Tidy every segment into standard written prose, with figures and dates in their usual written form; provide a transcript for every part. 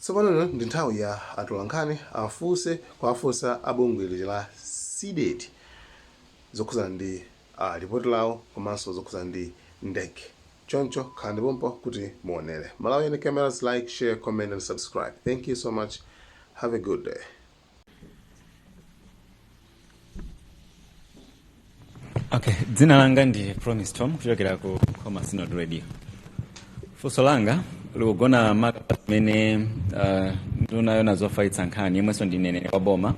Tsopano ino ndi nthawi ya atolankhani afunse kuwafunsa a bungwe lija la Cdedi zokhudzana ndi lipoti lawo komanso zokhudzana ndi ndege. Choncho khalani pompo kuti muonere. Malawian Cameras, like, share, comment and subscribe. Thank you so much. Have a good day. Okay, dzina langa ndi Promise Tom kuchokera ku Nkhoma Synod Radio. Funso langa likugona maka pamene nduna yoona zofalitsa nkhani yemwenso ndi mneneri wa boma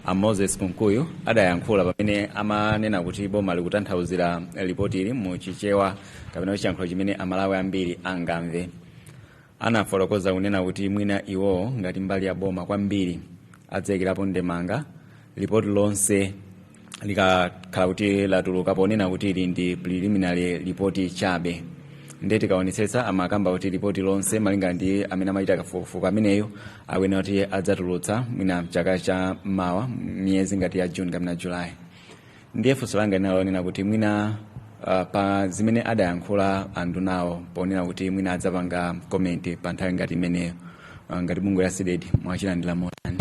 a Moses Kunkuyu adayankhula pamene amanena kuti boma likutanthauzira lipoti ili mu Chichewa kapena chiyankhulo chimene Amalawi ambiri angamve. Anafotokoza kunena kuti mwina iwowo ngati mbali ya boma kwambiri adzaikirapo ndemanga lipoti lonse likakhala kuti latuluka ponena kuti ili ndi preliminary report chabe. Ndiye tikaonetsetsa amakamba kuti lipoti lonse malingana ndi amene amachita kafukufuku ameneyo akuyenera kuti adzatulutsa mwina mchaka cha mawa miyezi ngati ya June kapena July. Ndiye funso langa linali lonena kuti mwina pa zimene adayankhula andunawo ponena kuti mwina adzapanga comment pa nthawi ngati imeneyo, ngati bungwe la Cdedi mwachilandira motani?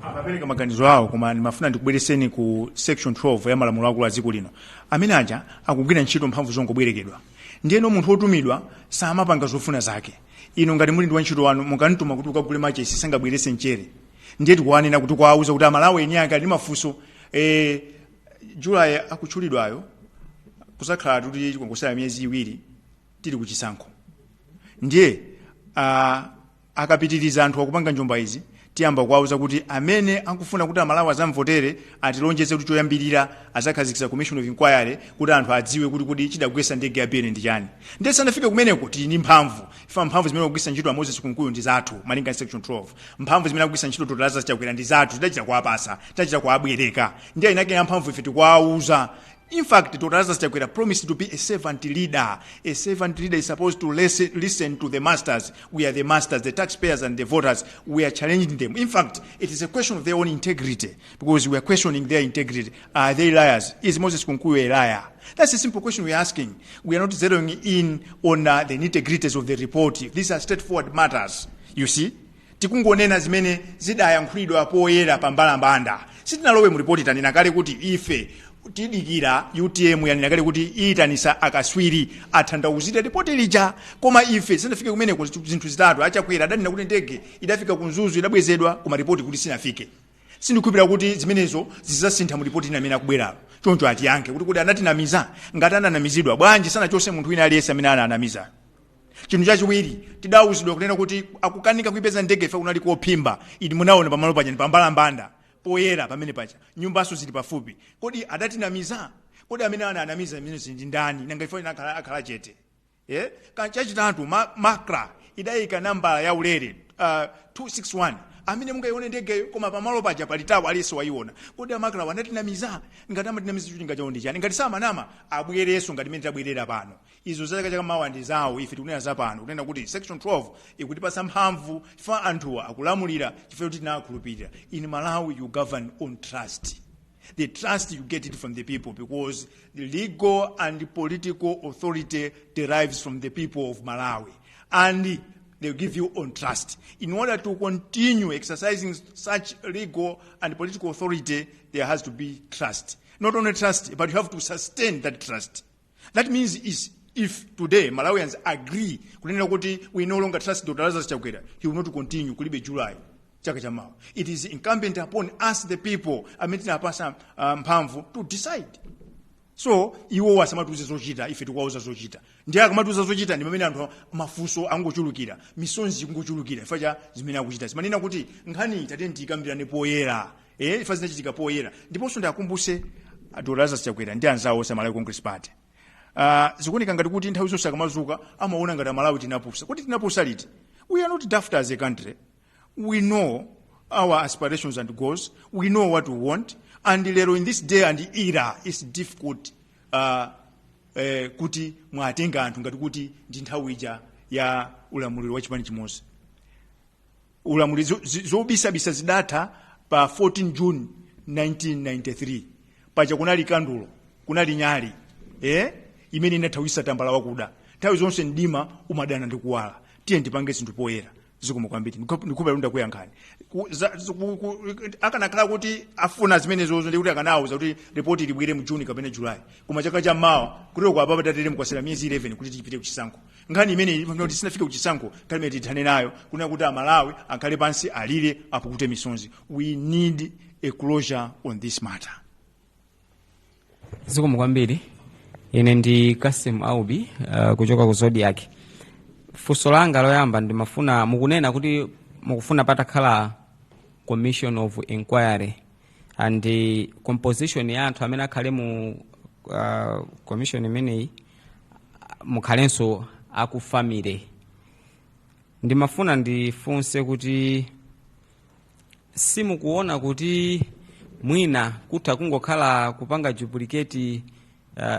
Amapereka maganizo awo, koma ndimafuna ndikubwereseni ku section 12 ya malamulo akulu a dziko lino. Amene aja akugwira ntchito mphamvu zongobwerekedwa. Ndiyeno munthu wotumidwa samapanga zofuna zake. Inu ngati muli ndi wantchito wanu, mukamtuma kuti ukagule machesi, sangabwerese mchere. Ndiye tikuwanena kuti kuwauza kuti Amalawi eni ake ali ndi mafunso. July akutchulidwayo kuzakhala kuti kungosala miyezi 2 tili kuchisankho. Ndiye akapitiriza anthu akupanga njomba izi, tiyamba kuwauza kuti amene akufuna kuti Amalawi azamvotere atilonjeze kuti choyambirira azakhazikitsa commission of inquiry kuti anthu adziwe kuti kodi chidagwetsa ndege ya BN ndi chani. Ndiye sanafike kumeneko tili ndi mphamvu. Ifa mphamvu zimene akugwiritsa ntchito a Moses Kunkuyu ndi zathu malinga ndi section 12. Mphamvu zimene akugwiritsa ntchito Dr. Lazarus Chakwera ndi zathu, tidachita kuwapasa, tidachita kuwabwereka. Ndiye eni ake amphamvu ife tikuwauza. In fact, Dr. Lazarus Chakwera promised to be a servant leader. A servant leader is supposed to listen to the masters. We are the masters, the taxpayers and the voters. We are challenging them. In fact, it is a question of their own integrity, because we are questioning their integrity. Are they liars? Is Moses Kunkuyu a liar? That's a simple question we are asking. We are not zeroing in on the nitty-gritties of the report. These are straightforward matters, you see. Tikungonena zimene zidayankhulidwa poyera pa mbalambanda. Sitinalowe mu ripoti, tanena kale kuti ife tidikira. UTM yanena kale kuti iyitanisa akaswiri atanthauzire ripoti lija, koma ife tisanafike kumeneko zinthu zitatu. Achakwera adanena kuti ndege idafika ku Mzuzu, idabwezedwa, koma ripoti kuti sinafike. Sindikukhulupirira kuti zimenezo zidzasintha mu ripoti ina amene akubweralo. Choncho atiyankhe kuti kodi anatinamiza? Ngati ananamizidwa, bwanji sanachose munthu wina aliyense amene ananamiza? Chinthu chachiwiri, tidawuzidwa kunena kuti akukanika kuipeza ndege ife kunali kophimba. Iti munaona pamalo paja ndi pambalambanda poyera pamene paja, nyumbanso zili pafupi. Kodi adatinamiza? Kodi amene ananamiza zimenezi ndi ndani? Nanga ife akhala chete? Chachitatu, MACRA idayika nambala ya ulere 261 amene mungaione ndegeyo, koma pamalo paja pali tower, aliyense wayiona. Kodi a MACRA anatinamiza? Ngati amatinamiza, cholinga chawo ndi chani? Ngati samanama, abwerenso ngati mmene tabwerera pano. Izo za chaka chamawa ndi zawo, ife tikunena za pano, kunena kuti section 12 ikutipasa mphamvu chifukwa anthuwa akulamulira chifukwa kuti tinawakhulupirira. In Malawi you govern on trust. The trust you get it from the people, because the legal and political authority derives from the people of Malawi, and they give you on trust. In order to continue exercising such legal and political authority, there has to be trust. Not only trust, but you have to sustain that trust. That means is if today Malawians agree kunena kuti we no longer trust Dr. Lazarus Chakwera, he will not continue. Kulibe July chaka chamawa. It is incumbent upon us the people amene tinapasa mphamvu to decide. So iwo asamatiuze zochita, ife tikuwauza zochita. Ndiye akamatiuza zochita ndi pamene anthu mafunso angochulukira, misonzi ikungochulukira chifukwa cha zimene akuchita. Zimanena kuti nkhani tatiyeni tiyikambirane poyera. Ife zinachitika poyera. Ndiponso ndiakumbuse Dr. Lazarus Chakwera ndi anzawo onse Malawi Congress Party. Zikuoneka ngati kuti nthawi zonse akamazuka amaona ngati Amalawi tinapusa. Kuti tinapusa liti? We are not daft as a country. We know our aspirations and goals. We know what we want. And lero in this day and era, it's difficult kuti mwatenga anthu ngati kuti ndi nthawi ija ya ulamuliro wa chipani chimodzi. Ulamuliro zobisabisa zidatha pa 14 June 1993. Paja kunali kandulo, kunali nyali imene inathawisa tambala wakuda. Nthawi zonse mdima umadana ndi kuwala. Tiye tipange zinthu poyera. Zikomo kwambiri. Ndikupera ndakuyankhani. Akanakhala kuti afuna zimenezozo, ndikuti akanawuza kuti ripoti libwere mu Juni kapena July, koma chaka cha mawa kutero kwa apapa tatere mukwasira miyezi 11 kuti tipite kuchisankho. Nkhani imene kuti sinafike kuchisankho, nkhani imene tithane nayo kuna kuti Amalawi akhale pansi, alire, apukute misonzi. We need a closure on this matter. Zikomo kwambiri. Ine ndi Kasim Aubi, kuchoka ku Zodiak. Funso langa loyamba, ndimafuna, mukunena kuti mukufuna patakhala commission of inquiry and composition ya anthu amene akhale mu commission imeneyi mukhalenso aku family. Ndimafuna ndifunse kuti simukuona kuti mwina kutha kungokhala kupanga duplicate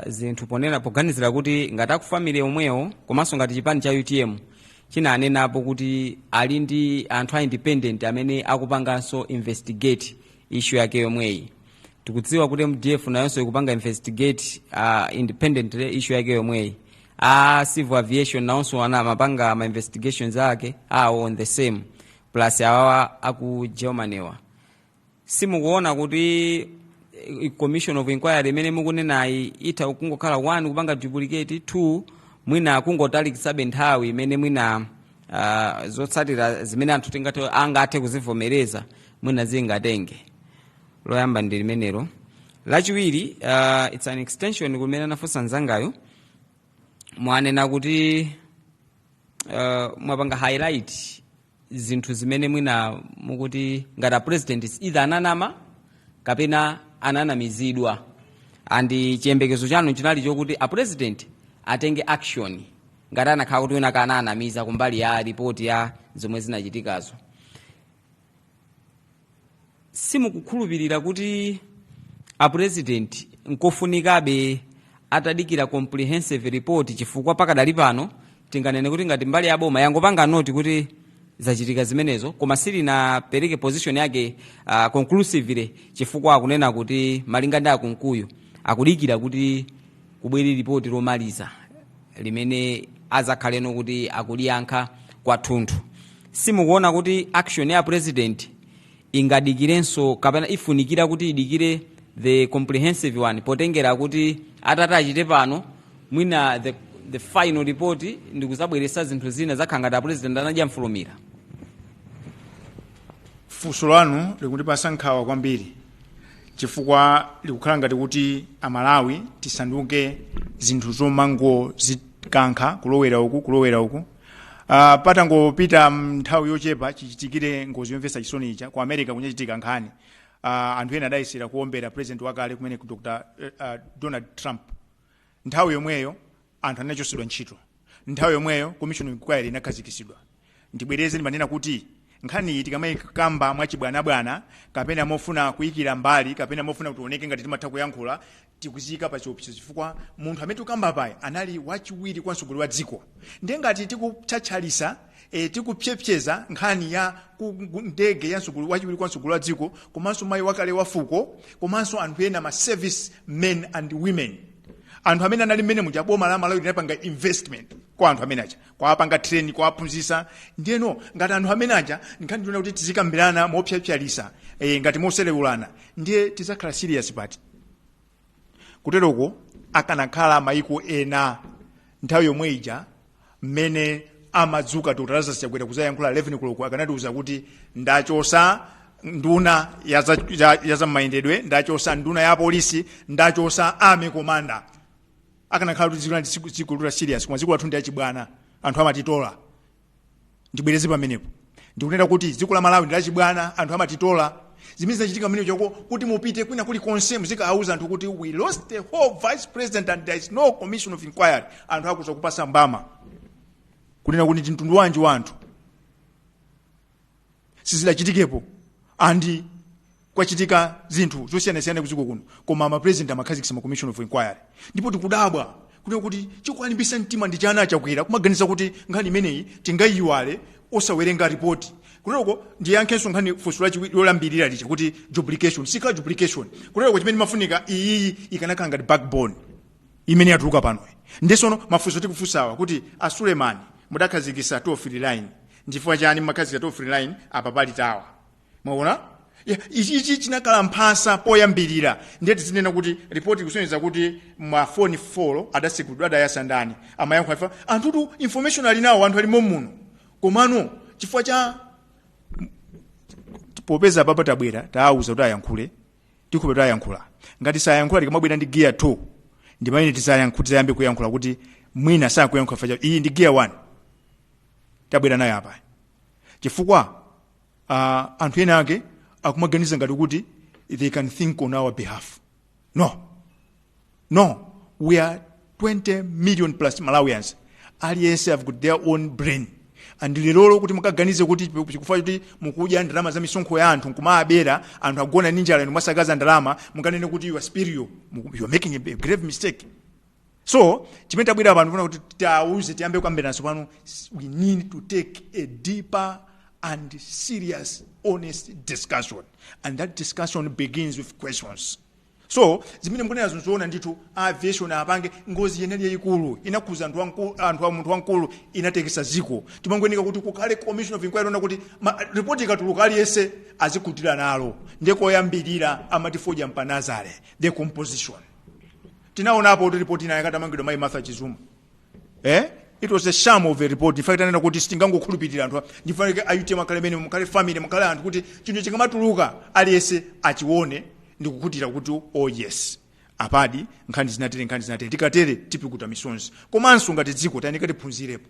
zinthu, ponena poganizira kuti ngati aku family omwewo, komanso ngati chipani cha UTM chinanenapo kuti ali ndi anthu a independent amene akupanganso investigate issue yake yomweyi? Tikudziwa kuti MDF nayonso ikupanga investigate independently issue yake yomweyi. A civil aviation nawonso ana amapanga ma investigations ake awo on the same, plus awawa aku Germanywa. Simukuona kuti commission of inquiry imene mukunenayi itha kungokhala one, kupanga duplicate, two, mwina kungotalikitsabe nthawi imene mwina zotsatira zimene anthu tingathe angathe kuzivomereza mwina zingatenge? Loyamba ndi limenelo. Lachiwiri, it's an extension kumene anafunsa mzangayo. Mwanena kuti mwapanga highlight zinthu zimene mwina mukuti ngati a president is either ananama kapena ananamizidwa, and chiyembekezo chanu chinali chokuti a president atenge action ngati anakhala kuti wina kana anamiza kumbali ya ripoti ya zomwe zinachitikazo. Simukukhulupirira kuti a president nkofunikabe atadikira comprehensive report, chifukwa pakadali pano tinganene kuti ngati mbali ya boma yangopanga note kuti zachitika zimenezo, koma silinapereke position yake conclusively, chifukwa akunena kuti malinga ndi akunkuyu akudikira kuti kubwere ripoti lomaliza limene azakhaleno kuti akuliyankha kwathunthu? Simukuona kuti action ya president ingadikirenso kapena ifunikira kuti idikire the comprehensive one, potengera kuti atati achite pano mwina the final report ndikuzabweresa zinthu zina, zakhala ngati a president anadya mfulumira? Funso lanu likundipasa nkhawa kwambiri, chifukwa likukhala ngati kuti Amalawi tisanduke zinthu zomangozikankha kulowera uku, kulowera uku. Patangopita nthawi yochepa chichitikire ngozi yomvetsa chisoni ija ku America, kunyachitika nkhani, anthu ena adayesera kuombera president wakale kumene ku Dr Donald Trump. Nthawi yomweyo anthu anachosedwa ntchito, nthawi yomweyo commission of inquiry inakhazikitsidwa. Ndibwereze, ndimanena kuti nkhani iyi tikamayikamba mwachibwanabwana kapena mofuna kuyikira mbali kapena mofuna kuti tioneke ngati timatha kuyankhula, tikuziyika pa chiopsezo, chifukwa munthu amene tikukamba payi anali wachiwiri kwa mtsogoleri wa dziko. Ndiye ngati tikutchatchalisa, tikupyepyeza nkhani ya ndege ya mtsogoleri, wachiwiri kwa mtsogoleri wa dziko, komanso mayi wakale wa fuko, komanso anthu ena, ma service men and women, anthu amene anali mmene muja, boma la Malawi linapanga investment kwa anthu amene aja, kwapanga train, kwaphunzitsa. Ndiyeno ngati anthu amene aja, nkhani tiona kuti tizikambirana mopyapyalisa, ngati moselewulana, ndiye tizakhala serious pati? Kuteroko akanakhala maiko ena, nthawi yomwe ija mmene amadzuka Dr Lazarus Chakwera kuzayankhula 11 koloko, akanatiuza kuti ndachosa nduna ya zam'mayendedwe, ndachosa nduna ya polisi, ndachosa army commander, akanakhala kuti dziko lathu dziko lula serious. Koma dziko lathu ndi achibwana, anthu amatitola. Ndibwereze pamenepo, ndikunena kuti dziko la Malawi ndi lachibwana, anthu amatitola. Zimene zinachitika pamene choko, kuti mupite kwina kulikonse muzikawauza anthu kuti we lost the whole vice president and there is no commission of inquiry, anthu akuza kupasa mbama, kunena kuti ndi mtundu wanji wa anthu. Sizidachitikepo, and kwachitika zinthu zosiyanasiyana kudziko kuno, koma ma president amakhazikitsa ma commission of inquiry. Ndipo tikudabwa kunena kuti chikuwalimbisa mtima ndi chana Achakwera kumaganiza kuti nkhani imeneyi tingayiwale osawerenga ripoti. Kuteroko ndiyankhenso nkhani funso lachiwiri lolambirira licha kuti duplication, sikhala duplication. Kuteroko chimene mafunika, iyiyi ikanakhala ngati backbone imene yatuluka pano. Ndisono mafunso tikufunsawa kuti a Sulemani, mudakhazikitsa toll free line, Nchifukwa chani mmakhazika toll free line apa pali tower? Mwaona? Ya, ichi chinakhala mphasa poyambirira. Ndiye tizinena kuti ripoti ikusonyeza kuti mafoni 4 adasekulidwa, adayasa ndani, amayankhula ifa anthutu information ali nawo, anthu alimo muno. Komano chifukwa cha popeza papa tabwera, taawuza kuti ayankhule, tikhope tayankhula. Ngati sayankhula, tikamabwera ndi gear 2 ndi pamene tizayambe kuyankhula kuti mwina sakuyankhula. Facha iyi ndi gear 1 tabwera nayo apa, chifukwa anthu ena ake akumaganiza ngati kuti they can think on our behalf. No, no, we are 20 million plus Malawians. Aliyense have got their own brain, and lerolo kuti mukaganize kuti chikufa kuti mukudya ndalama za misonkho ya anthu, nkumabera anthu, agona ndi njala, inu mwasakaza ndalama, mukanene kuti you are superior, you are making a grave mistake. So chimene tabwera pano funa kuti tawuze, tiyambe kukambirana pano. We need to take a deeper and serious, honest discussion, and that discussion begins with questions. So zimene mukunena zoona ndithu. Aviation apange ngozi yenali yayikulu, inakhuza anthu anthu a munthu wamkulu, inatekesa ziko. Timangoyeneka kuti kukhale commission of inquiry, ona kuti ripoti ikatuluka aliyense azikhutira nalo. Ndiye koyambirira amati fodya mpanazale, the composition. Tinaonapo kuti ripoti inayo akatamangidwa mayi Martha Chizuma, eh? It was a sham of a report. In fact, anena kuti sitingangokhulupirira anthu. Ndifanike a UTM akhale mene mukhale family, mukhale anthu, kuti chinthu chikamatuluka aliyense achione ndikukhutira kuti, "Oh yes, apadi nkhani zinatere, nkhani zinatere." Tikatere tipikuta misonzi, komanso ngati dziko tayeneka tiphunzirepo.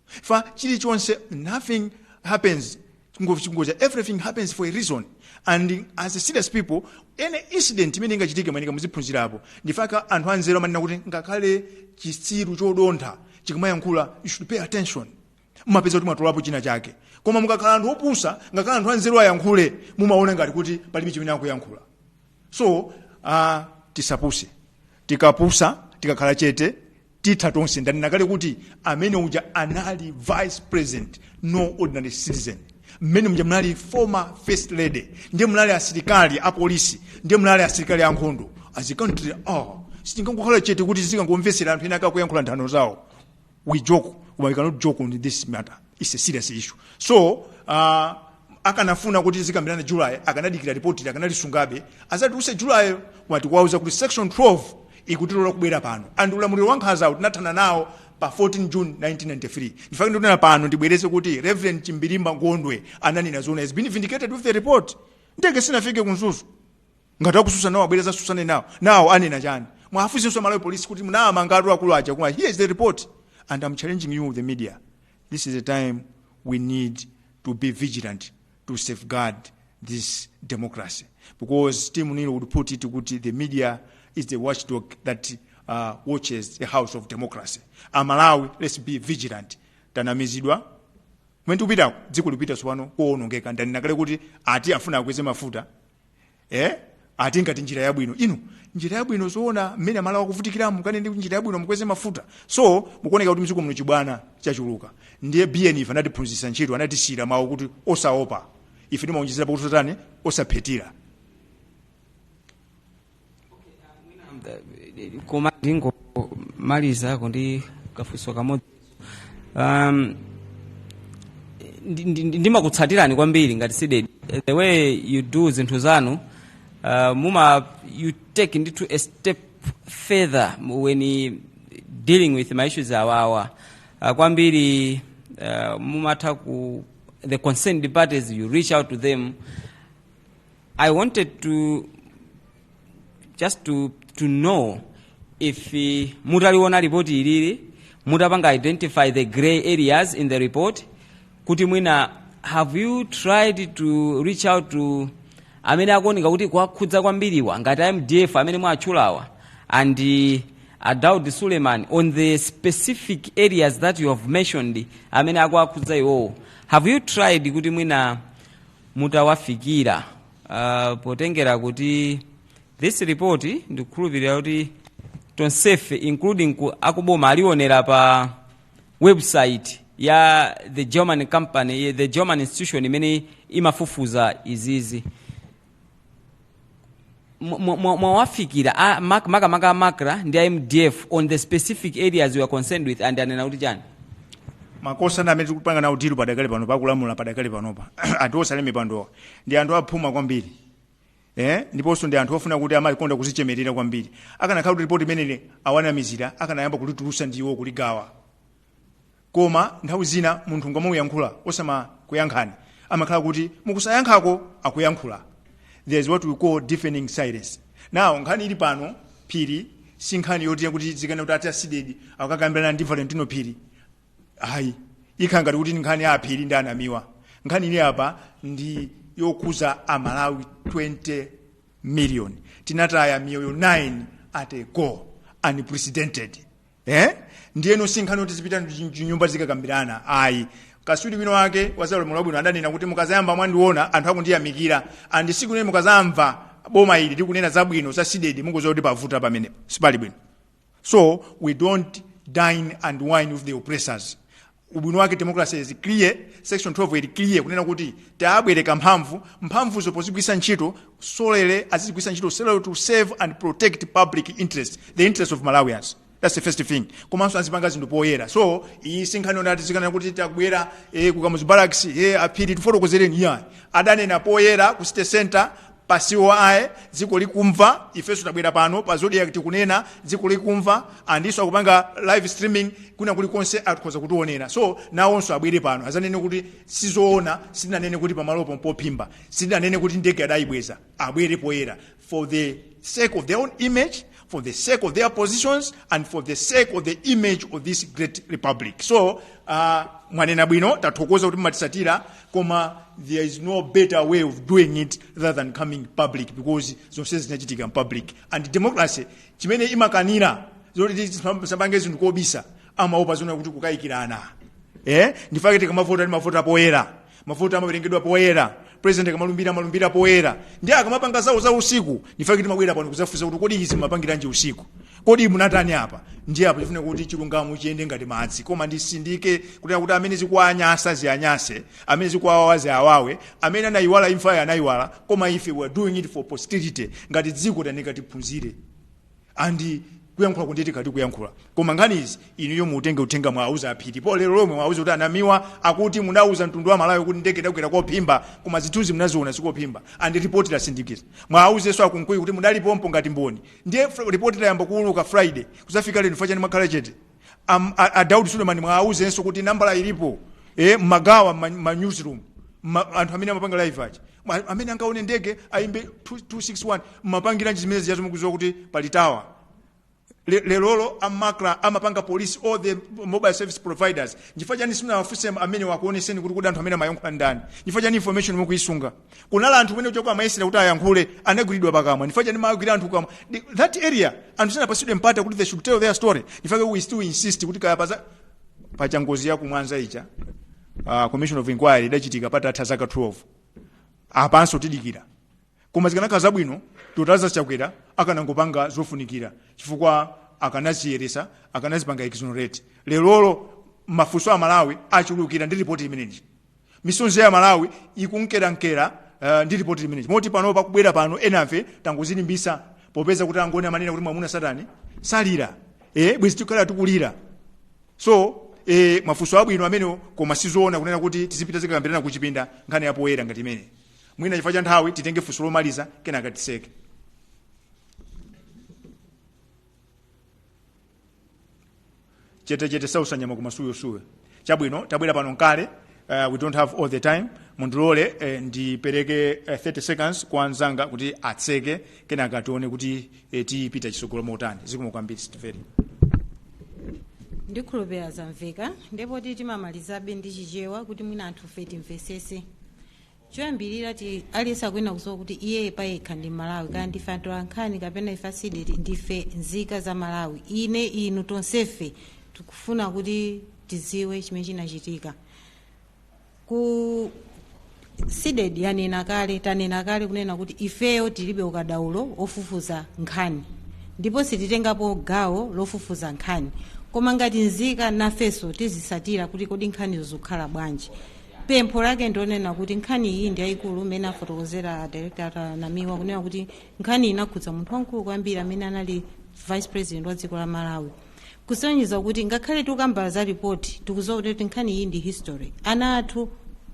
Fa chilichonse, nothing happens ngoja, everything happens for a reason, and as a serious people, any incident imene ingachitike mayeneka muziphunzirapo. Ndifaka anthu anzeru amanena kuti ngakhale chitsiru chodontha chikamayankhula, you should pay attention, mumapeza kuti mwatolapo china chake. Koma mukakhala anthu opusa, ngakhale anthu anzeru ayankhule, mumaona ngati kuti palibe chimene akuyankhula. So tisapuse. Tikapusa, tikakhala chete, titha tonse. Ndanena kale kuti amene uja anali vice president, no ordinary citizen. Mmene muja munali former first lady, ndiye munali asilikali apolisi, ndiye munali asilikali ankhondo. As a country, oh, sitingangokhala chete kuti zikangomvesera anthu ena akakuyankhula nthano zawo. We joke, but we cannot joke on this matter. It's a serious issue. So akanafuna kuti zikambirana July, akanadikira ripoti, akanalisungabe, azatuluse July. Koma tikuwauza kuti section 12 ikutilola kubwera pano, and ulamuliro wa nkhanzawo tinathana nawo pa 14 June 1993. Ndifake ndikunena pano, ndibwereze kuti Reverend Chimbirimba Ngondwe ananena zona, has been vindicated with the report. Ndege sinafike ku Mzuzu. Ngati akususa nawo, abwereza susane nawo. Nawo anena chani? Mwafusinso Malawi Police kuti munawamangatu akulu aja, kuma here is the report. And I'm challenging you, the media, this is a time we need to be vigilant to safeguard this democracy, because Tim Nilo would put it kuti the media is the watchdog that watches the house of democracy. Amalawi, let's be vigilant. Tanamizidwa. Kumene tikupitako, dziko lipita tsopano kuwonongeka. Ndanena kale kuti ati afuna akweze mafuta, eh? Ati ngati njira yabwino. Inu, njira yabwino zoona, mmene Amalawi akuvutikiramu, kane ndi njira yabwino mukweze mafuta? So mukuoneka kuti mdziko muno chibwana chachuluka. Ndiye BNF anatiphunzitsa ntchito, anatisiyira mawu kuti osaopa. Ife timaonjezera pakuti tani, osaphetira. Koma ndingomalizako ndi kafunso kamodzi. Ndimakutsatirani kwambiri ngati CDEDI, the way you do zinthu zanu, muma you take ndithu a step further when dealing with my issues awawa. Kwambiri mumatha ku the concerned parties, you reach out to them. I wanted to just to know if mutaliona ripoti ilili, mutapanga identify the gray areas in the report, kuti mwina have you tried to reach out to amene akuoneka kuti kuwakhudza kwambiriwa, ngati MDF amene mwatchulawa and Daud Suleiman, on the specific areas that you have mentioned amene akuwakhudza iwowo? Have you tried kuti mwina mutawafikira, potengera kuti this report, ndikukhulupirira kuti tonsefe, including akuboma, alionera pa website ya the German company, the German institution imene imafufuza izizi? Mwawafikira makamaka MACRA ndi MDF on the specific areas you are concerned with, and anena kuti chani? Makosana amene tikupanga nawo deal padakale pano, pakulamula padakale panopa, anthu osale mipandowa ndi anthu aphuma kwambiri, Ndiponso ndi anthu ofuna kuti amakonda kuzichemerera kwambiri. Akanakhala kuti ripoti imeneli awanamizira, akanayamba kulitulusa ndiwo kuligawa. Koma nthawi zina munthu ngamamuyankhula osama kuyankhani, amakhala kuti mukusayankhako akuyankhula. There is what we call deafening silence. Now nkhani ili pano, Phiri, si nkhani yoti kuti zikana kuti ati a CDEDI akakambirana ndi Valentino Phiri, ayi. Ikhala ngati kuti nkhani ya Aphiri ndi anamiwa. Nkhani ili apa ndi yokhuza Amalawi 20 million. Tinataya miyoyo 9 at a go, unprecedented, eh? Ndiyeno si nkhani yoti zipita nyumba zikakambirana, ayi. Kaswiri wino wake wazaulamuliro wabwino adanena kuti mukazayamba mwandiona anthu akundiyamikira, and siku limene mukazamva boma ili likunena zabwino za CDEDI, mukuziwa kuti pavuta pamenepo, sipali bwino. So we don't dine and wine with the oppressors. Ubwino wake democracy is clear, section 12 ili clear kunena kuti taabwereka mphamvu, mphamvuzo pozigwisa ntchito solely, azizigwisa ntchito solely to save and protect public interest, the interest of Malawians. That's the first thing. Komanso azipanga zinthu poyera. So iyi si nkhani yonati zikana kuti takubwera ku Kamuzu Barracks, Aphiri tifotokozereni ya adanena poyera ku City Center pa COI, dziko likumva. Ifenso tabwera pano pa Zodiak tikunena, dziko likumva, andinso akupanga live streaming kuna kulikonse, akhoza kutionera. So nawonso abwere pano azanene kuti sizoona, sitinanene kuti pamalopo mpophimba, sitinanene kuti ndege adayibweza. Abwere poyera for the sake of their own image, for the sake of their positions, and for the sake of the image of this great republic. So mwanena bwino, tathokoza kuti mumatisatira, koma there is no better way of doing it rather than coming public, because zonse zinachitika public, and democracy chimene imakanira zoti tisapange zinthu kobisa, amaopa zona kuti kukayikirana, eh? Ndifake tikamavota timavota poyera, mavota amawerengedwa poyera, president akamalumbira amalumbira poyera. Ndi akamapanga zawo za usiku, ndifake timabwera pano kuzafunsa kuti kodi izi mumapangiranji usiku, kodi munatani apa? Ndiye apo tifuna kuti chilungamo chiyende ngati madzi. Koma ndisindike kuti amene zikuwanyasa ziyanyase, amene zikuwawawa ziawawe, amene anayiwala imfa anayiwala, koma ife we are doing it for posterity. Ngati dziko tanika tiphunzire, and kuyankhula kunditi kati kuyankhula. Koma nkhani izi inuyo mutenge uthenga, mwauza Aphiri po lero lomwe, mwauza kuti anamiwa akuti munauza mtundu wa Malawi kuti ndege idagwera kophimba, koma zithunzi munaziona sikophimba, and ripoti lasindikiza. Mwauzenso akunkuyi kuti mudalipompo ngati mboni. Ndiye ripoti layamba kuuluka Friday, kuzafika lero fachani mwakhala chete. A Daud Suleiman mwauzenso kuti nambala ilipo, mmagawa ma newsroom, anthu amene amapanga live aja, amene angaone ndege ayimbe 261. Mmapangira zimene zijazo mukuziwa kuti pali tower. Lerolo amakra amapanga police all the mobile service providers. Nchifukwa chani simunawafunse amene wakuoneseni kuti kodi anthu amene amayankhula ndani? Nchifukwa chani information mukuisunga? Kunala anthu kumene kuchokwa amayesera kuti ayankhule, anagwiridwa pakamwa. Nchifukwa chani magwira anthu kamwa? That area anthu sanapasidwe mpata kuti they should tell their story. Nchifukwa we still insist kuti kaya paza pachangozi ya kumwanza ija, commission of inquiry idachitika patatha zaka 12. Apanso tidikira, koma zikanakhala zabwino totaza Chakwera akanangopanga zofunikira, chifukwa akanaziyeresa, akanazipanga exonerate. Lerolo mafunso a Malawi achulukira ndi ripoti imeneyi, misonzi ya Malawi ikunkerankera ndi ripoti imeneyi, moti pano pakubwera pano enafe tangozilimbisa, popeza kuti angoni amanena kuti mwamuna satani salira, bwezi tikhala tikulira. So mafunso abwino amenewo, koma sizoona kunena kuti tizipita zikakambirana kuchipinda nkhani yapoyera ngati imene. Mwina chifukwa cha nthawi titenge funso lomaliza, kenaka tiseke. Chete chete sausanyama kumasuyosuyo. Chabwino, tabwera pano nkale, we don't have all the time. Mundilole ndipereke 30 seconds kwa anzanga kuti atseke, kenaka tione kuti tipita chitsogolo motani. Zikomo kwambiri, Steveri. Ndikhulupirira zamveka, ndipo timamalizabe ndi Chichewa kuti mwina anthu fe timvesese. Choyambirira, ti aliyense akuyena kudziwa kuti iye payekha ndi Malawi, kaya ndife atolankhani kapena ife a CDEDI, ndife nzika za Malawi. Ine, inu, tonsefe tikufuna kuti tidziwe chimene chinachitika ku CDEDI. Yanena kale, tanena kale kunena kuti ifeyo tilibe ukadaulo ofufuza nkhani, ndipo sititengapo gawo lofufuza nkhani, koma ngati nzika nafenso tizisatira kuti kodi nkhanizo zikukhala bwanji. Pempho lake ndionena kuti nkhani iyi ndi yayikulu, imene afotokozera director Namiwa kunena kuti nkhani inakhudza munthu wamkulu kwambiri amene anali vice president wa dziko la Malawi. Kusonyeza kuti ngakhale tikukamba za ripoti, tikuziwa kuti nkhani iyi ndi history. Ana athu,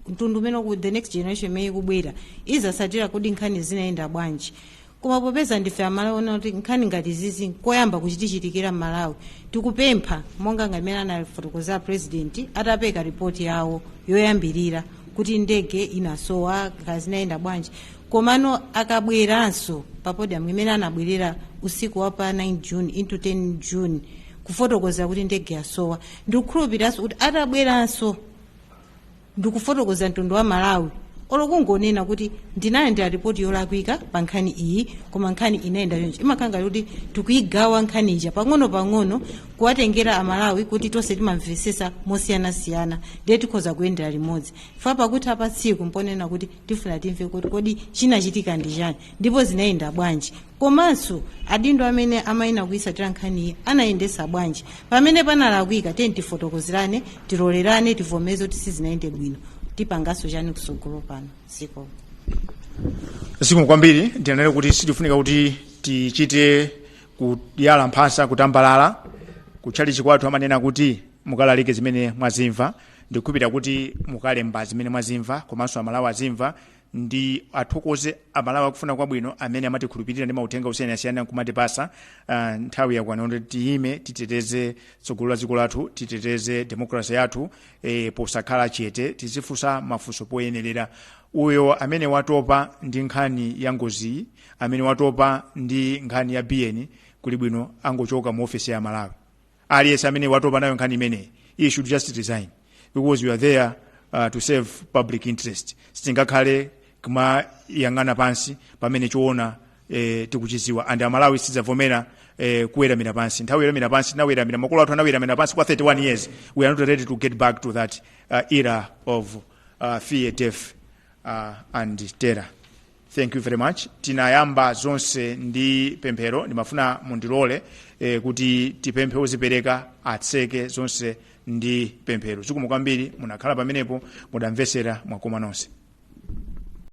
mtundu umene the next generation imene ikubwera, izasatira kuti nkhani zinayenda bwanji. Koma popeza ndife Amalawi, ona kuti nkhani ngati zizi koyamba kuchitichitikira m'Malawi, tikupempha monga ngamene anafotokozera President atapeka ripoti yawo yoyambirira kuti ndege inasowa, kazinayenda bwanji. Komano akabweranso pa podium imene anabwerera usiku wa pa 9 June into 10 June kufotokoza kuti ndege yasowa, ndikukhulupiriranso kuti atabweranso ndikufotokoza mtundu wa Malawi, olokungonena kuti ndinalandira ripoti yolakwika pa nkhani iyi, koma nkhani inayenda chonchi, imakhala ngati kuti tikuyigawa nkhani ija pang'ono pang'ono kuwatengera Amalawi kuti tonse timamvesesa mosiyanasiyana, ndiye tikhoza kuyendera limodzi. Fa pakuti apa tsiku mponena kuti tifuna timve kuti kodi chinachitika ndi chani ndipo zinayenda bwanji, komanso adindo amene amayina kuyisatira nkhaniyi anayendesa bwanji. Pamene panalakwika, tiye tifotokozerane, tilolerane, tivomeze kuti sizinayende bwino, tipanganso chani kusogolo pano siko. Zikomo kwambiri. Ndinanena kuti sitifunika kuti tichite kuyala mphasa kutambalala. Kutchalichi kwathu amanena kuti mukalalike zimene mwazimva. Ndikukhulupirira kuti mukalemba zimene mwazimva, komanso Amalawi azimva. Ndi athokoze Amalawi akufuna kwabwino amene amatikhulupirira ndi mauthenga osiyanasiyana nkumatipasa. Nthawi yakwana kuti tiyime, titeteze tsogolo la dziko lathu, titeteze democracy yathu posakhala chete. Tizifunsa mafunso poyenerera. Uyo amene watopa ndi nkhani ya ngoziyi, amene watopa ndi nkhani ya Biyeni, kuli bwino angochoka mu ofesi ya Malawi. Aliyense amene watopa nayo nkhani imeneyi, he should just resign, because we are there to serve public interest. Sitingakhale kumayang'ana pansi pamene choona tikuchiziwa. And Amalawi sidzavomera kuweramira pansi. Nthawi yoweramira pansi tinaweramira, makolo athu anaweramira pansi kwa 31 years. We are not ready to get back to that era of fear, death and terror. Thank you very much. Tinayamba zonse ndi pemphero. Ndimafuna mundilole kuti tipemphe ozipereka atseke zonse ndi pemphero. Zikomo kwambiri, munakhala pamenepo, mudamvesera, mwakoma nonse.